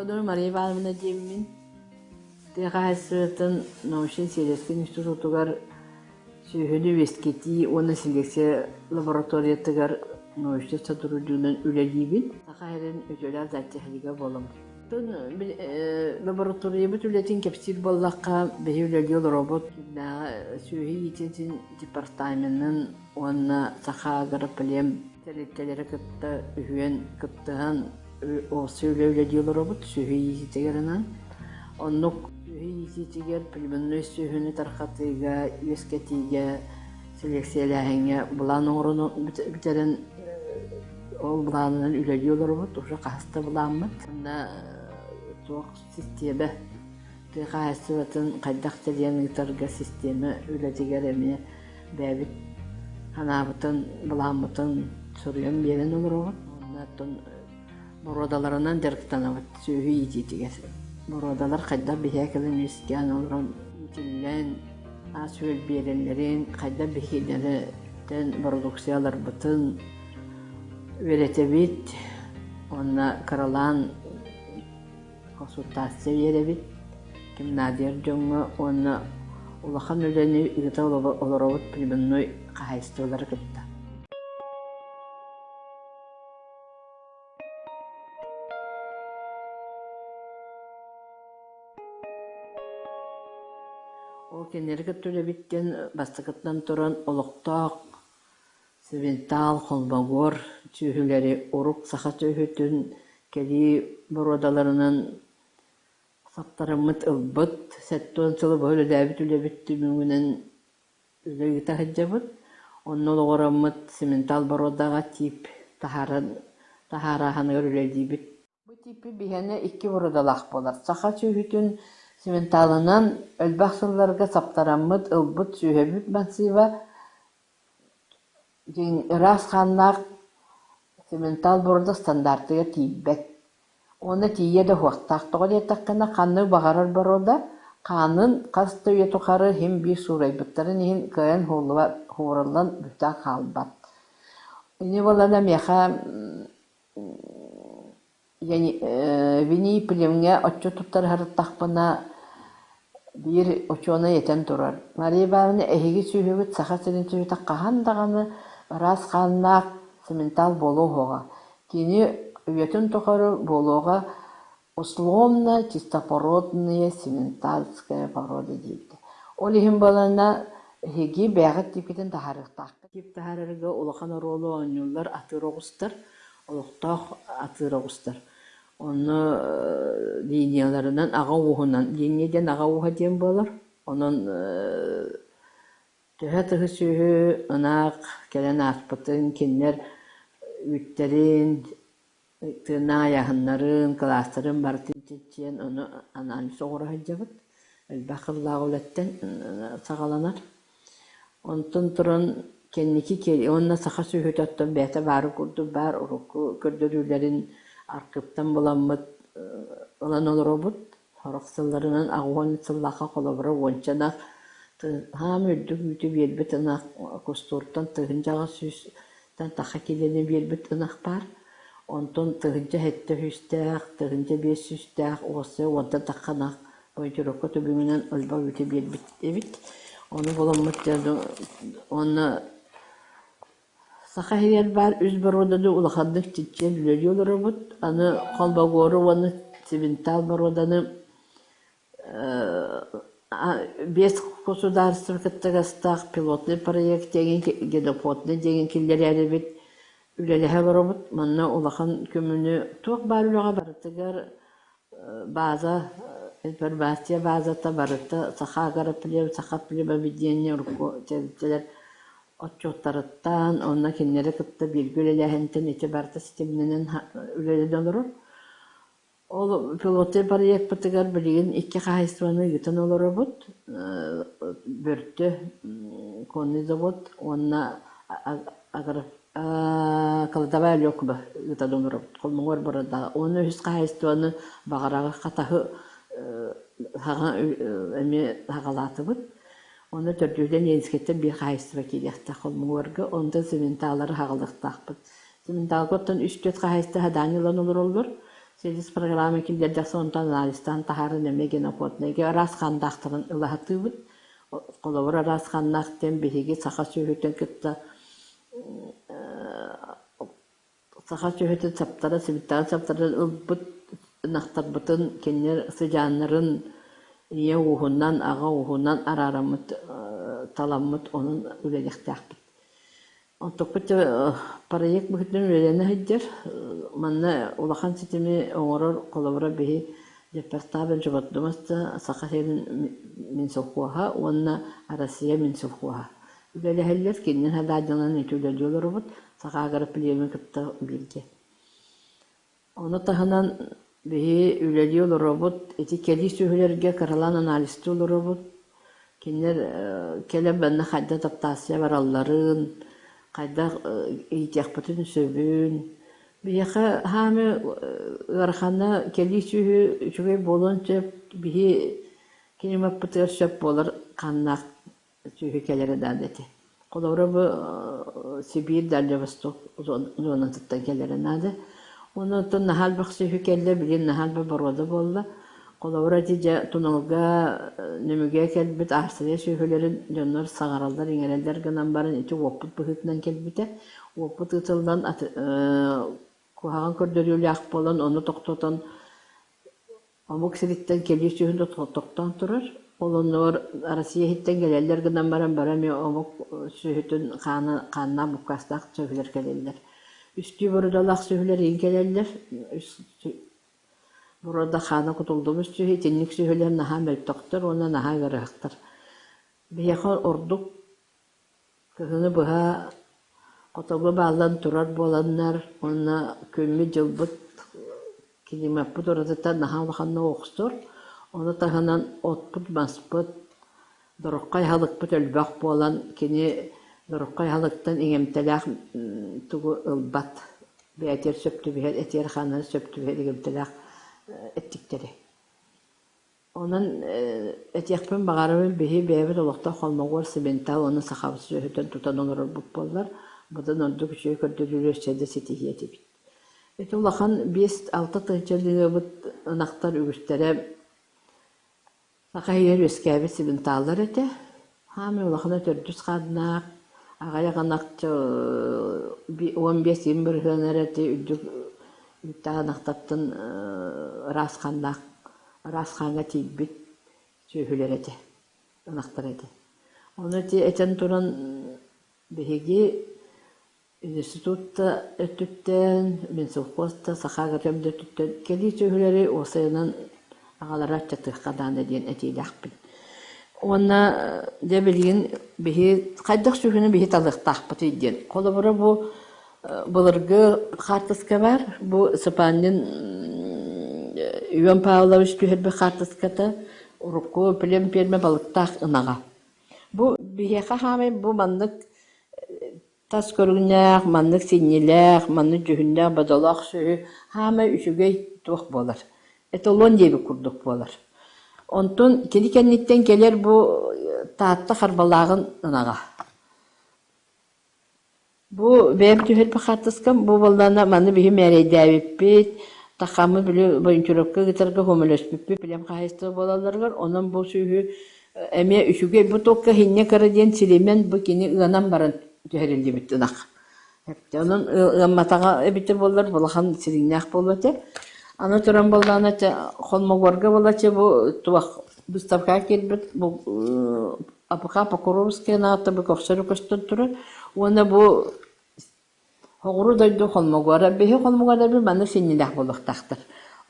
Николаева Мария Ивановна диэммин тыа хаһаайыстыбатын научнай-исследовательскай институтугар сүөһүнү үөскэтии уонна селекция лабораториятыгар научнай сотруднигынан үлэлиибин. Саха сирин үтүөлээх зоотехнига буоламмын. Оттон лабораториябыт үлэтин кэпсиир буоллахха, биһи үлэлии олоробут. Күннээҕи сүөһү иитиитин департаменын уонна Саха агроплем тэрилтэлэри кытта үһүөн кыттыһан уопсай үлэ үлэлии олоробут сүөһү иитиитигэр анаан. Оннук сүөһү иитиитигэр племенной сүөһүнү тарҕатыыга, үөскэтиигэ, сэлиэксийэлээһиҥҥэ былаан оҥорон бүтэрэн ол былаанынан үлэлии олоробут, уже хаһыс да былааммыт. Уонна туох систиэмэ тыа хаһаайыстыбатын хайдах тэрийэн ыытарга систиэмэ үлэтигэр эмиэ бэйэбит санаабытын, былааммытын суруйан биэрэн олоробут. Уонна оттон боруодаларынан дьарыктанабыт сүөһү иитиитигэр. Боруодалар хайдах биһиэхэ кэлэн үөскээн олорон иитиллэн, ас-үөл биэрэллэрин, хайдах биһиэннэриттэн бородууксуйа ыларбытын үөрэтэбит уонна кыралаан консультация биэрэбит гимназия дьоҥҥо уонна улахан үлэни ыыта олоробут племенной хаһаайыстыбалары кытта. Ол кинилэри кытта үлэбиттэн бастакыттан туран олохтоох Свинтал, Холбогор сүөһүлэри урук саха сүөһүтүн кэлии боруодаларынан саптарыммыт ылбыт, 70 сылы быһа үлэлээбит үлэбит түмүгүнэн үлэ ыыта сылдьабыт. Онно олоҕураммыт Сементал боруодаҕа тиип таһааран таһаарааһыныгар үлэлиибит. Бу тиипи биһиэнэ икки боруодалаах буолар. Саха сүөһүтүн сементалынан элбэх сылларга саптараммыт ылбыт сүөһүбүт массыыба Дьиҥ ыраас хааннаах цементал боруода стандартыгар тиийбэт. Уонна тиийиэ да уһуохтаах. Тоҕо диэтэххинэ, ханнык баҕарар боруода хаанын хас да үйэ тухары иһин биир суурайбыттарын иһин кыайан уһууруллан бүтэн хаалбат. Ини буоллаҕына миэхэ Винни-Пилимҥэ оччо туттарыһардахпына биир учуонай этэн турар: «Мария Ивановна, эһиги сүөһүгүт Саха сирин сүөһүтэ хаһан даҕаны ыраас хааннаах цементал буолуо суоҕа. Кини үйэтин тухары буолуоҕа условно чистопородная цементальская порода» диэбитэ. Ол иһин буолана эһиги бэйэҕит тиипкитин таһаарыахтааххыт. Тиип таһаарарга улахан оруолу оонньууллар атыыр оҕустар олохтоох атыыр оҕустар. Онно линияларынан аҕа ууһунан, линия диэн аҕа ууһа диэн буолар. Онон төһө тыһы сүөһү ынах кэлэн ааспытын, кинилэр үүттэрин, тыыннаах айаһыннарын, кылаастарын барытын чинчийэн ону анализ оҥоро сылдьабыт. Элбэх сыллаах үлэттэн саҕаланар. Онтон туран кэнники уонна саха сүөһүтэ оттон бэйэтэ баарын курдук баар урукку көрдөрүүлэрин архыыптан буламмыт ылан олоробут. Сорох сылларынан 80 сыллаахха холобура уонча ынах хаам үрдүк үүтү биэрбит ынах кустууртан тыһыынчаҕа сүүстэн тахса киилэни биэрбит ынах баар. Онтон тыһыынча сэттэ сүүстээх, тыһыынча биэс сүүстээх уопсайа уонтан тахса ынах Бойтурукка түбүгүнэн ылба үүтү биэрбит эбит. Ону буламмыт уонна Саха иһигэр баар үс боруоданы улаханнык чинчийэн үлэлии олоробут. Аны Холбогуору уонна Цивинтал боруоданы биэс государство кыттыгастаах пилотный проект диэн генофондный диэн киллэрээрибит үлэлэһэ олоробут. Манна улахан көмөнү туох баар үлэҕэ барытыгар База, информация базата барыта Саха агроплем, Саха племобъединение урукку тэрилтэлэр отчуоттарыттан уонна кинилэри кытта бииргэ үлэлээһинтэн ити барыта ситимнэнэн үлэлэнэн олорор. Ол пилотный проекпытыгар билигин икки хаһаайыстыбаны ыытан олоробут. Бөртө конный завод уонна агро Кладовая Лёкуба ыытан олоробут хомугар барардаҕа уонна үһүс хаһаайыстыбаны Баҕараҕы Хатаһы хаҕа эмиэ хаҕалаатыбыт. Онно төрдүһүнэн Ленскэйтэн биир хаһаайыстыба киириэхтээх хомугуарга, онтон цементаалары хаҕалыахтаахпыт. Цементаалга оттон үс-түөрт хаһаайыстыба хадаан ылан олороллор. Силис программа киллэрдэхсэ онтон анализтаан таһааран эмиэ генофонднайга араас хаандаахтарын ылаһатыыбыт. Холобур, араас хааннаах диэн биһиги саха сүөһүтүн кытта саха сүөһүтүн саптара, сибиттэрин саптарын ылбыт ынахтарбытын кинилэр сыдьааннарын ийэ ууһунан, аҕа ууһунан араараммыт, таламмыт онон үлэлиэхтээхпит. Онтукпут проект быһыытынан үлэлэнэ сылдьар. Манна улахан ситими оҥорор холобура биһи Департамент животноводства Саха сирин Минсовхоһа уонна Россия Минсовхоһа үлэлэһэллэр. Кинини хадаадьаланан ити үлэлии олоробут Саха агроплемын кытта бииргэ. Ону таһынан биһи үлэлии олоробут, ити кэлии сүөһүлэргэ кыралаан анализтыы олоробут. Кинилэр кэлэн манна хайдах адаптация баралларын, хайдах иитиэхпитин сөбүн. Биһиэхэ хаамыы ыарахана кэлии сүөһү үчүгэй буолуон сөп, биһи климаппытыгар сөп буолар хааннаах сүөһү кэлэрэ наада этэ. Холобура, бу Сибиир, Дальний Восток зонатыттан кэлэрэ наада. Уонна оттон наһаа элбэх сүөһү кэллэ, билигин наһаа элбэх боруода буолла. Холобура, ити дьэ туналга нөмүгэ кэлбит Австрия сүөһүлэрин дьоннор саҥараллар-иҥэрэллэр гынан баран ити уоппут быһыытынан кэлбитэ. Уоппут ыытыллан куһаҕан көрдөрүүлээх буолан, ону тохтотон Омук сириттэн кэлии сүөһүн тохтоон турар. Ол оннугар Россия иһиттэн кэлэллэр гынан баран бары эмиэ омук сүөһүтүн хаана хааннаах буккаастаах сүөһүлэр кэлэллэр. Үстүү бородалаах сүөһүлэр иһин кэлэллэр. Үс борода хаана кутуллубут сүөһү итинник сүөһүлэр наһаа мөлтөхтөр уонна наһаа ыарыһахтар. Биһиэхэ ордук Кыһыны быһа хотоҥҥо бааллан турар буоланнар уонна күммүт-дьылбыт, климаппыт уратыта наһаа улаханнык охсор. Ону таһынан оппут-маспыт, дороххой аһылыкпыт элбэх буолан кини дороххой аһылыктан иҥэмтэлээх тугу ылбат, бэйэтигэр сөп түбэһэр, этигэр-хааннара сөп түбэһэр иҥэмтэлээх эттиктэри. Онон этиэхпин баҕарабын биһи бэйэбит олохтоох холмогор цементал уонна сахабыт сүөһүтүн тутан олорорбут буоллар, быдан ордук үчүгэй көрдөрүүрү өссө да ситиһиэ этибит. Ити улахан 5-6 тыһыынчалыыбыт ынахтар үгүстэрэ саха иһигэр үөскээбит цементаллар этэ. Хаамай улахана төрдүс хааннаах, аҕыйах ынах 15 бырыһыан эрэ ити үрдүк үүттээх ынахтартан ыраас хааннаах ыраас хааҥҥа тиийбит сүөһүлэр этэ, ынахтар этэ. Ону ити этэн туран биһиги институт да өттүттэн, Минсовхоз да, Саха аграрм да өттүттэн кэлии сүөһүлэри уопсайынан аҕалара аччатыахха даҕаны диэн этиилээхпин. Уонна дьэ билигин биһи хайдах сүөһүнү биһи талыахтаахпытый диэн. Холобура бу былыргы хаартыска баар. Бу Сыпаанньын Иван Павлович түһэрбит хаартыската урукку плем пиэрмэ балыктаах ынаҕа. Бу биһиэхэ хаамай бу маннык тас көрүҥнээх, маннык синньилээх, маннык дьүһүннээх бодолоох сүөһү хаамай үчүгэй туох буолар. Эталон диэбит курдук буолар. Онтон кини кэнниттэн кэлэр бу Таатта Харбалааҕын ынаҕа. Бу бэйэм түһэрбит хаартыскам бу буоллаҕына маны биһи мээрэйдээбиппит, тахаммыт били Боюнчуровка ыытарга көмөлөспүппүт билэм хаһаайыстыба буолалларыгар, онон бу сүөһү эмиэ үчүгэй бу туокка иһинньэ кыра диэн силимэн бу кини ыанан баран түһэриллибит ынах. Онон ыамматаҕа эбитэ буоллар улахан сириҥнээх буолуо этэ. Аны туран буоллаҕына холмогорга буолаччы бу туох выставкаҕа киирбит бу АПК Покровская аата бу көхсөрө көстөн турар уонна бу Соҕуруу дойду холмогуора биһи холмогуордарбыт маннык синньилээх буолуохтаахтар.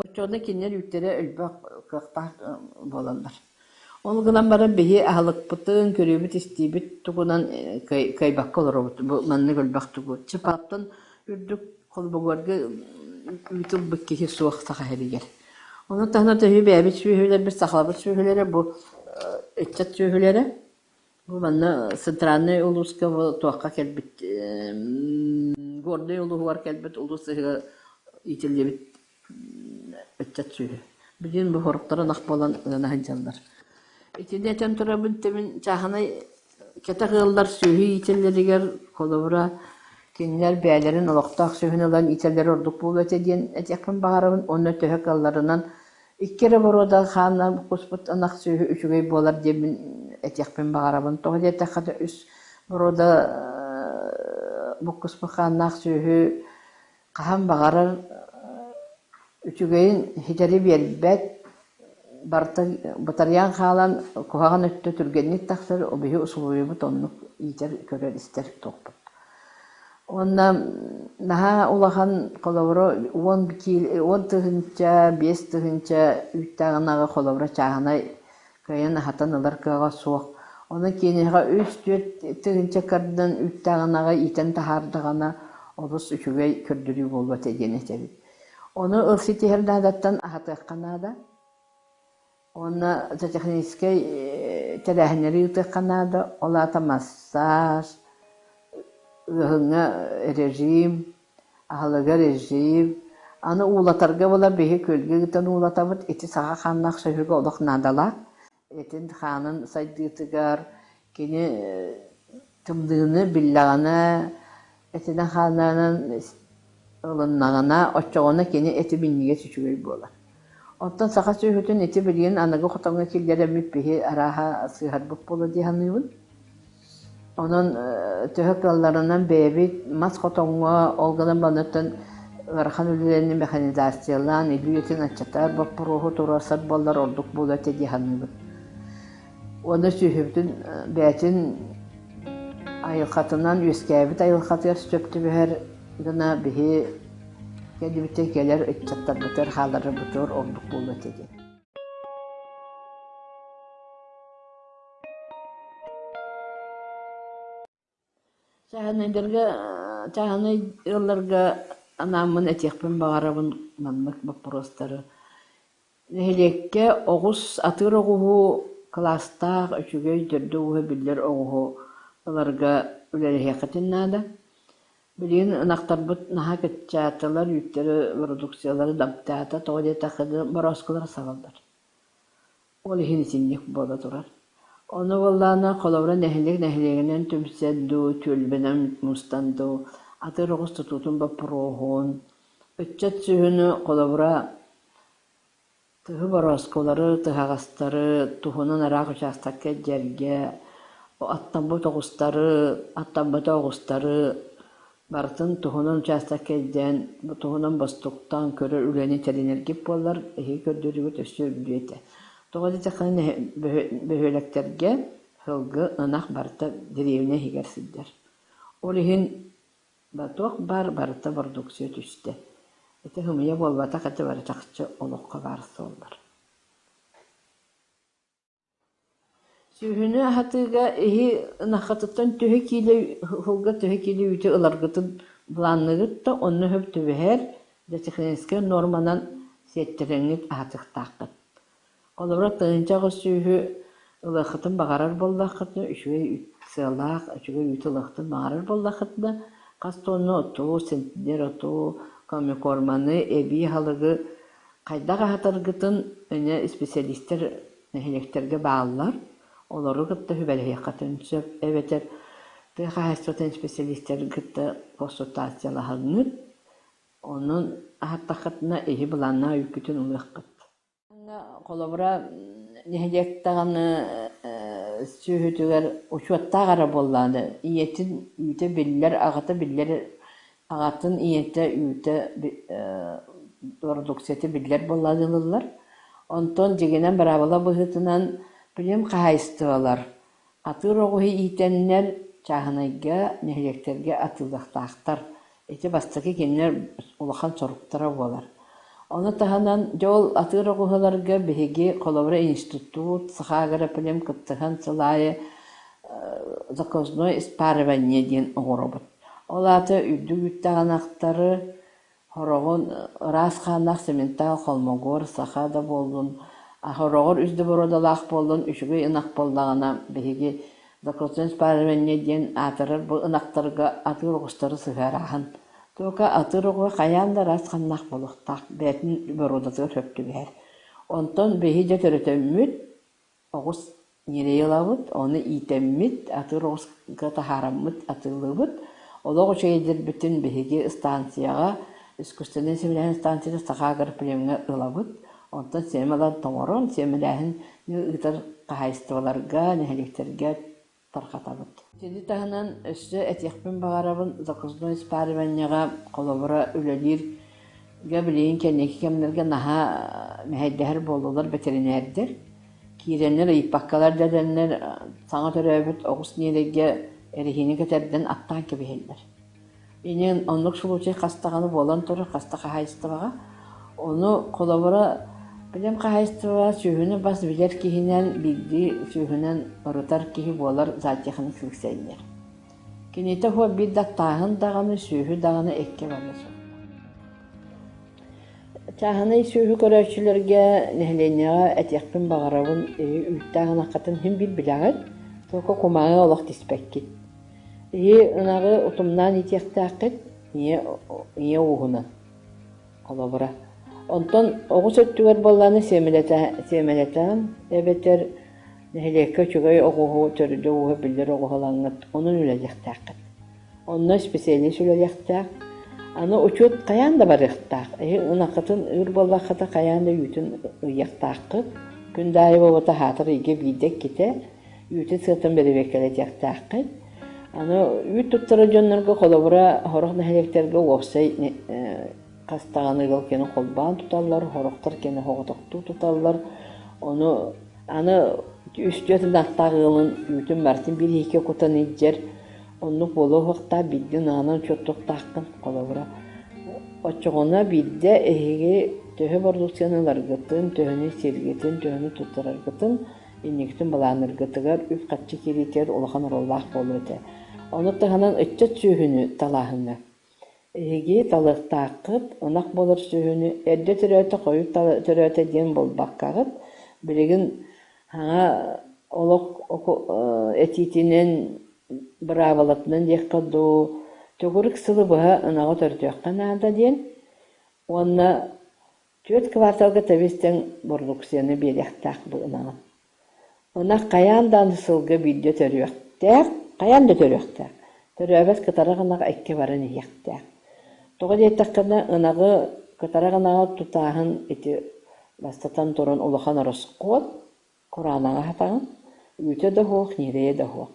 Оччоҕуна кинилэр үүттэрэ элбэх кыахтаах буолаллар. Ол гынан баран биһи аһылыкпытын, көрүүбүт-истиибит тугунан кыайбакка олоробут бу маннык элбэх тугу. Чапаптан үрдүк холбогуорга үүт ылбыт киһи суох саха сиригэр. Ону таһынан төһүү бэйэбит сүөһүлэрбит, сахаларбыт сүөһүлэрэ бу ыччат сүөһүлэрэ. Бу манна центральнай улууска бу туохха кэлбит Горнай улууһугар кэлбит улуус ыһыга иитиллибит ыччат сүөһү. Билигин бу хоруктара ынах буолан ыана сылдьаллар. Итини этэн турабын тэмин чааһынай кэтэх ыаллар сүөһү иитэллэригэр холобура. Кинилэр бэйэлэрин олохтоох сүөһүнү ылан иитэллэрэ ордук буолуо этэ диэн этиэхпин баҕарабын уонна төһө кыалларынан икки эрэ боруода хааннаах буккуспут ынах сүөһү үчүгэй буолар диэммин этиэхпин баҕарабын. Тоҕо диэтэххэ да үс боруода буккуспут хааннаах сүөһү хаһан баҕарар үчүгэйин ситэри биэрбэт, барыта батарыйан хаалан куһаҕан өттө түргэнник тахсар, биһи усулуобуйабыт оннук иитэр, көрөр-истэр туохпут. Уонна наһаа улахан холобура 10 киил 10 000, 5000 үүттээх ынаҕы холобура чааһынай кыайан аһатан ылар кыаҕа суох. Онон киниэхэ 3-4 тыһыынча кардан үүттээх ынаҕы иитэн таһаардаҕына олус үчүгэй көрдөрүү буолуо этэ диэн этэбит. Ону ыл ситиһэр наадаттан аһатыахха наада. Уонна техническэй тэрээһиннэри ыытыахха наада. Ол аата массаж, ыаһыҥҥа режим, аһылыга режим. Аны уулатарга буолар биһи күөлгэ ыытан уулатабыт. Ити саха хааннаах сүөһүгэ олох наадалаах. Этин хаанын сайдыытыгар кини тымныыны биллэҕинэ, этинэн-хаанынан ылыннаҕына, оччоҕуна кини эти минньигэс үчүгэй буолар. Оттон саха сүөһүтүн ити билигин аныгы хотоҥҥо киллэрэммит биһи арааһа сыыһарбыт буолуо дии саныыбын. Онон төһө кыалларынан бэйэбит мас хотоҥҥо ол гынан баран ыарахан үлэлэри механизациялаан, илии үлэтин аччатар боппуруоһу туруорсар буоллар ордук буолуо этэ дии саныыбын. Уонна сүөһүбүтүн бэйэтин айылҕатынан үөскээбит айылҕатыгар сөп түбэһэр гына биһи кэлибитэ кэлэр ыччаттарбытыгар хаалларарбытыгар ордук буолуо этэ диэн. Чааһынайдарга чааһынай ыалларга анааммын этиэхпин баҕарабын маннык боппуруостары. Нэһилиэккэ оҕус, атыыр оҕуһу кылаастаах, үчүгэй, төрдө-ууһа биллэр оҕуһу ыларга үлэлэһиэххитин наада. Билигин ынахтарбыт наһаа кыччаатылар, үүттэрэ, бородууксуйалара намтаата, тоҕо диэтэххэ борооскулара сабаллар. Ол иһин итинник буола турар. Ону буоллаҕына, холобура, нэһилиэк нэһилиэгинэн түмсэн дуу, түөлбэнэн мустан дуу, атыыр оҕус тутуутун боппуруоһун, ыччат сүөһүнү холобура, тыһы борооскулары, тыһаҕастары туһунан ыраах учаастакка илдьэргэ, аттаммыт оҕустары, аттаммыта оҕустары Барытын туһунан учаастакка илдьэн, туһунан бостуктаан көрөр үлэни тэринэргит буоллар, эһиги көрдөрүүгүт өссө үрдүө этэ. Тоҕо диэтэххинэ, бөһүөлэктэргэ сылгы, ынах барыта дэриэбинэ иһигэр сылдьар. Ол иһин туох баар барыта бородууксуйа түстэ. Ити сымыйа буолбатах, ити бары чахчы олоххо баар суоллар. Сүөһүнү аһатыыга иһи ынаххытыттан төһө киилэ сылга төһө киилэ үүтү ыларгытын былаанныыгыт да, онно сөп түбэһэр техническэй нуорманан сиэттэрэҥҥит аһатыахтааххыт. Холобура, 1800 сүөһү ылыаххытын баҕарар буоллаххытына, үчүгэй сыалаах, үчүгэй үүтү ылыаххытын баҕарар буоллаххытына, хас тонна оту, центнер оту, комикорманы, эбии аһылыгы хайдах аһатаргытын эмиэ исписэлиистэр нэһилиэктэргэ бааллар, олору кытта сүбэлэһиэххитин сөп эбэтэр тыа хаһаайыстыбатын исписэлиистэрин кытта консультациялаһаҥҥыт, онон аһаттаххытына иһи былааннаах үүккүтүн ылыаххыт. Холобура, нэһилиэк даҕаны сүөһүтүгэр учуоттаах эрэ буоллаҕына, ийэтин үүтэ биллэр, аҕата биллэр, аҕатын ийэтэ үүтэ бородууксуйата биллэр буоллаҕына ылыллар. Онтон дьиҥинэн быраабыла быһыытынан билим хаһаайыстыбалар Атыыр оҕуһу иитэннэр чааһынайга, нэһилиэктэргэ атыылыахтаахтар. Ити бастакы кинилэр улахан соруктара буолар. Ону таһынан, дьэ ол атыыр оҕуһуларга биһиги холобура институт, Сахаагроплем кыттыһан сыл аайы заказное спаривание диэн оҥоробут. Ол аата үрдүк үүттээх ынахтары Хороҕун ыраас хааннаах цементаах холмогор саха да буоллун, хороҕор үс да боруодалаах буоллун, үчүгэй ынах буоллаҕына, биһиги закрытое спаривание диэн аатырар бу ынахтарга атыыр оҕустары сыһыарааһын. Только атыыр оҕо хайаан да ыраас хааннаах буолуохтаах, бэйэтин боруодатыгар сөп түбэһэр. Онтон биһиги дьэ төрөтөммүт, Оҕус ньирэйи ылабыт, ону иитэммит, атыыр оҕуска таһаараммыт атыылыыбыт. Олох үчүгэйдэрбитин биһиги станцияҕа, искусственнай сэмэлээһин станцията Саха агроплемҥа ылабыт. Онтон сиэмэ ылан тоҥорон, сиэмэлээһин ыытар хаһаайыстыбаларга, нэһилиэктэргэ тарҕатабыт. Итини таһынан өссө этиэхпин баҕарабын, заказной спариваниеҕа холобура үлэлииргэ билигин кэнники кэмнэргэ наһаа мэһэйдэһэр буоллулар бэтэринээрдэр. Киирэннэр ыйыппаккалар да дэннэр саҥа төрөөбүт оҕус ньирэйгэ эрэһиинэ кэтэрдэн аттаан кэбиһэллэр. Инэн оннук случай хас даҕаны буолан турар, хас да хаһаайыстыбаҕа. Ону холобура билим хаһаайыстыба сүөһүнү бас билэр киһинэн биирдии сүөһүнэн ырытар киһи буолар зоотехник селекционер. Кинитэ уһуо биир да аттааһын даҕаны, сүөһү даҕаны эккэ барыа суох. Чааһынай сүөһү көрөөччүлэргэ, нэһилиэнньэҕэ этиэхпин баҕарабын, үүттээх ынаххытын син биир билэҕит, только кумааҕы олох тиспэккит. Иһи ынаҕы утумнаан иитиэхтээххит, ийэ, ийэ ууһунан, холобура. Онтон оҕус өттүгэр буоллаҕына сиэмэлэтээн эбэтэр нэһилиэккэ үчүгэй оҕуһу, төрдө-ууһа биллэр оҕуһу ылаҥҥыт, онон үлэлиэхтээххит. Онно специалист үлэлиэхтээх. Аны учуот хайаан да барыахтаах. Эһи ынаххытын ыыр буоллаххыта хайаан да үүтүн ыйыахтааххыт. Күн да аайы буолбата аһаатар ыйга биирдэ иккитэ үүтүн сыатын бэрэбиэркэлэтиэхтээххит. Аны үүт туттарар дьоннорго холобура сорох нэһилиэктэргэ уопсай хас даҕаны ыал кини холбоон туталлар, сорохтор кини соҕотохтуу туталлар. Ону аны үс-түөрт ынахтаах ыалын үүтүн барытын биир иһиккэ кутан илдьэр. Оннук буолуо суохтаах, биирдэ ынаҕынан учуоттуохтааххын, холобура. Оччоҕуна биирдэ эһиги төһө бородууксуйаны ыларгытын, төһөнү сииргитин, төһөнү туттараргытын инникитин былаанныргытыгар үп-харчы киириитигэр улахан оруоллаах буолуо этэ. Ону таһынан ыччат сүөһүнү талааһыҥҥа. Эһиги талыахтааххыт, ынах буолар сүөһүнү эрдэ төрөөтө, хойут төрөөтө диэн буолбаккаҕыт, билигин саҥа олох этиитинэн, быраабылатынан диэххэ дуу, төгүрүк сылы быһа ынаҕы төрдүөххэ наада диэн уонна Түөрт кварталга тэбис-тэҥ бородууксуйаны биэриэхтээх бу ынаҕын. Ынах хайаан даҕаны сылга биирдэ төрүөхтээх, хайаан да төрүөхтээх. Төрөөбөт кытарах ынах икки баран иһиэхтээх. Тоҕо диэтэххинэ, ынаҕы кытарах ынаҕы тутааһын ити бастатан туран улахан ороскуот, Кураанаҕы аһатаҕын, үүтэ да суох, ньирэйэ да суох.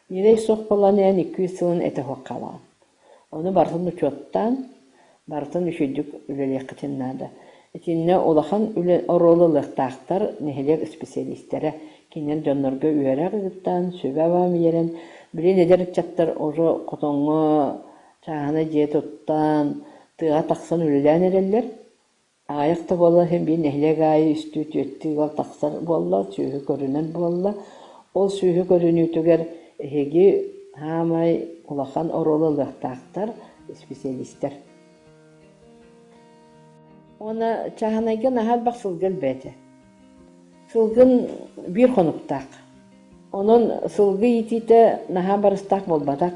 Ньирэй суох буолан иһэн икки-үс сылын этэ суох хаалаҕын. Ону барытын учуоттаан, барытын үчүгэйдик үлэлиэххитин наада. Итиннэ улахан үлэ оруолу ылыахтаахтар нэһилиэк исписэлиистэрэ. Кинилэр дьоннорго үөрэх ыытан, сүбэ-ама биэрэн, билигин эдэр ыччаттар уже хотоҥҥо чааһынай дьиэ туттан, тыаҕа тахсан үлэлээн эрэллэр. Аҕыйах да буоллар иһин биир нэһилиэк аайы үстүү-түөртүү ыал тахсар буолла, сүөһү көрүнэр буолла. Ол сүөһү көрүнүүтүгэр эһиги саамай улахан оруолу ылыахтаахтар исписэлиистэр. Уонна чааһынайга наһаа элбэх сылгы элбээтэ. Сылгын биир хонуктаах. Онон сылгы иитиитэ наһаа барыстаах буолбатах.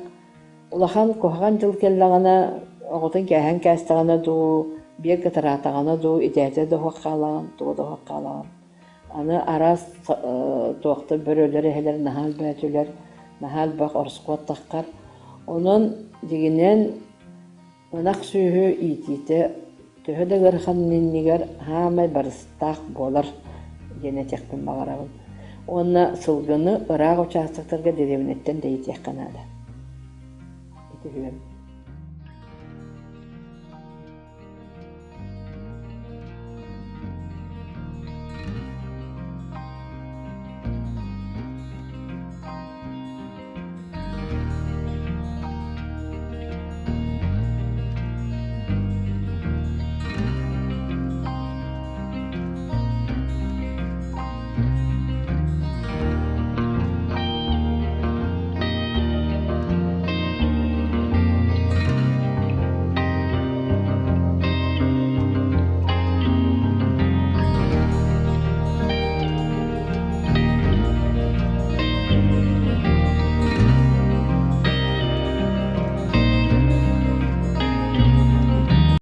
Улахан куһаҕан дьыл кэллэҕинэ, оҕотун кээһэн кээстэҕинэ дуу, биэ кытараатаҕына дуу, итээтэ да уһук хаалаҕын, туга да уһук хаалаҕын. Аны араас туохтар бөрөлөр, эһэлэр наһаа элбээтилэр, наһаа элбэх ороскуот таххар. Онон дьиҥинэн Ынах сүөһү иитиитэ төһө да ыарахан иннигэр саамай барыстаах буолар диэн этиэхпин баҕарабын. Уонна сылгыны ыраах учаастактарга дэриэбинэттэн тэйитиэххэ наада. Ити үһүөн.